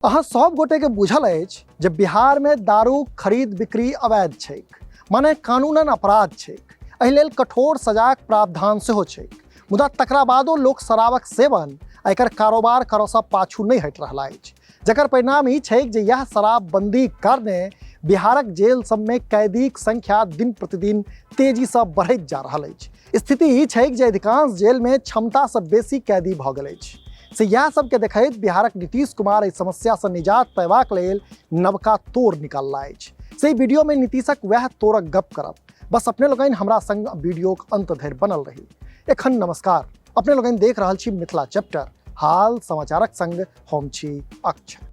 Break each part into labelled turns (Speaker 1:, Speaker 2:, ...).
Speaker 1: अहाँ सब गोटे के बुझल अछि जे बिहार में दारू खरीद बिक्री अवैध छैक, माने कानूनन अपराध छैक। एहि लेल कठोर सजाक प्रावधान सेहो छैक। मुदा तकरा बादो लोक शराबक सेवन आ एकर कारोबार करऽसँ पाछू नहि हटि रहला अछि, जकर परिणाम ई छैक जे यह शराबबंदीक कारणे बिहारक जेल सबमे कैदीक संख्या दिन प्रतिदिन तेजीसँ बढ़ैत जा रहल अछि। स्थिति ई छैक जे अधिकांश जेलमे क्षमतासँ बेसी कैदी भऽ गेल अछि। से इएह सबके देखैत बिहारक नीतीश कुमार एहि समस्यासँ निजात पयबाक लेल नवका तोड़ निकालला अछि। से ई वीडियोमे नीतीशक वएह तोड़क गप करब। बस अपने लोकनि हमरा संग वीडियोक अंत धरि बनल रही। एखन नमस्कार, अपने लोकनि देख रहल छी मिथिला चैप्टर हाल समाचारक संग हम छी अक्षय।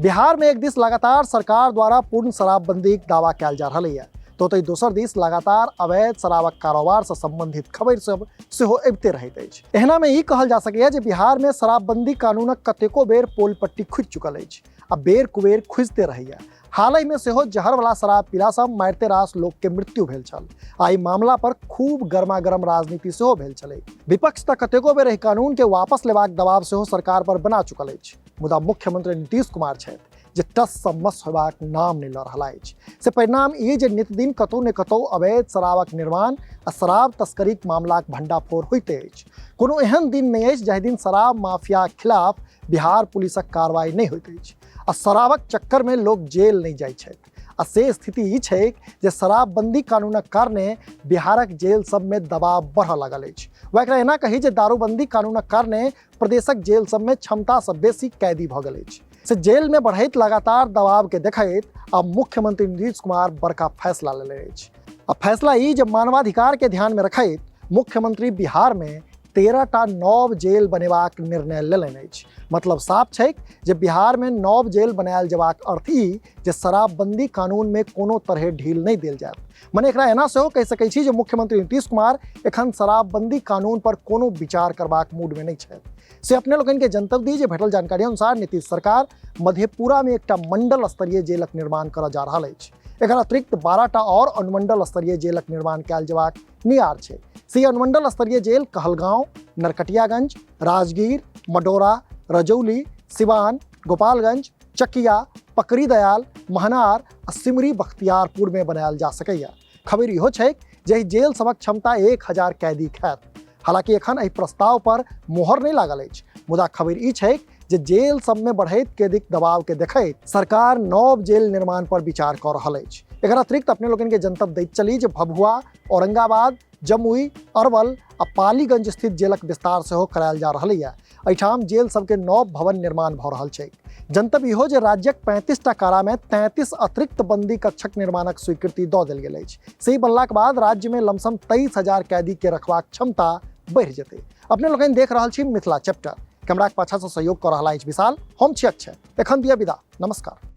Speaker 1: बिहार में एक दिस लगातार सरकार द्वारा पूर्ण शराबबंदी के दावा कयल जा रहल है, तो ओतहि दोसर दिस लगातार अवैध शराबक कारोबार से संबंधित खबर सब सेहो अबिते रहैत अछि। एहना में ई कहल जा सकैए जे बिहार में शराबबंदी कानूनक कतेको बेर पोल पट्टी खुजि चुकल अछि आ बेर कुबेर खुजिते रहैए। हालहि में सेहो जहर वाला शराब पीला सँ मारिते रास लोक के मृत्यु भेल छल आ एहि मामला पर खूब गर्मा गर्म राजनीति सेहो भेल छलै। विपक्ष तऽ कतेको बेर एहि कानून के वापस लेबाक दबाव सेहो सरकार पर बना चुकल अछि, मुदा मुख्यमंत्री नीतीश कुमार छथि जे टस सँ मस होयबाक नाम नहि लऽ रहला अछि। से परिणाम ई जे नित्यदिन कतौ ने कतौ अवैध शराबक निर्माण आ शराब तस्करीक मामलाक भंडाफोड़ होइते अछि। कोनो एहन दिन नहि अछि जाहि दिन शराब माफियाक खिलाफ बिहार पुलिसक कार्रवाई नहि होइत अछि आ शराबक चक्कर में लोक जेल नहि जाइ छथि। आ से स्थिति ई छैक जे शराबबंदी कानूनक कारणे बिहारक जेल सब में दबाव बढ़ऽ लागल अछि। वा एकरा एना कही जे दारूबंदी कानूनक कारणे प्रदेशक जेल सब में क्षमता सँ बेसी कैदी भऽ गेल अछि। से जेल में बढ़ैत लगातार दबाव के देखैत आब मुख्यमंत्री नीतीश कुमार बड़का फैसला लेने अछि। आ फैसला ई जे मानवाधिकार के ध्यान में रखैत मुख्यमंत्री बिहार में 13 टा नव जेल बनेबाक निर्णय लेलनि अछि। मतलब साफ छैक जे बिहार में नव जेल बनायल जेबाक अर्थ ई जे शराबबंदी कानून में कोनो तरहे ढील नहि देल जायत। मने एकरा एना सेहो कहि सकै छी जे मुख्यमंत्री नीतीश कुमार एखन शराबबंदी कानून पर कोनो विचार करबाक मूड में नहि छथि। से अपने लोकनि के जनतब दी जे भेटल जानकारी अनुसार नीतीश सरकार मधेपुरा में एकटा मंडल स्तरीय जेलक निर्माण करऽ जा रहल अछि। एकर अतिरिक्त 12 टा और अनुमंडल स्तरीय जेलक निर्माण कयल जेबाक नियार छै। से अनुमंडल स्तरीय जेल कहलगांव, नरकटियागंज, राजगीर, मडोरा, रजौली, सिवान, गोपालगंज, चकिया, पकड़ी दयाल, महनार आ सिमरी बख्तियारपुर में बनायल जा सकैए। खबर इहो छै जे एहि जेल सभक क्षमता 1000 कैदी हैत। हालांकि एखन एहि प्रस्ताव पर मोहर नहि लागल अछि, मुदा खबर ई छै जे जेल सब में बढ़ैत कैदीक दबाव के देखैत सरकार नव जेल निर्माण पर विचार कऽ रहल अछि। एकर अतिरिक्त अपने लोकनि के जनतब दैत चली जे भभुआ, औरंगाबाद, जमुई, अरवल आ पालीगंज स्थित जेलक विस्तार सेहो करायल जा रहल है। एहिठाम जेल सबके नव भवन निर्माण भऽ रहल छै। जनतब इहो जे राज्यक 35 टा कारा में 33 अतिरिक्त बंदी कक्षक निर्माणक स्वीकृति दऽ देल गेल अछि। से बनलाक बाद राज्य में लमसम 23,000 कैदी के रखबाक क्षमता बढ़ि जेतै। अपने लोकनि देख रहल छी मिथिला चैप्टर। कैमराक पाछा से सहयोग कऽ रहल अछि विशाल, हम छी अक्षय। एखन दिअ विदा, नमस्कार।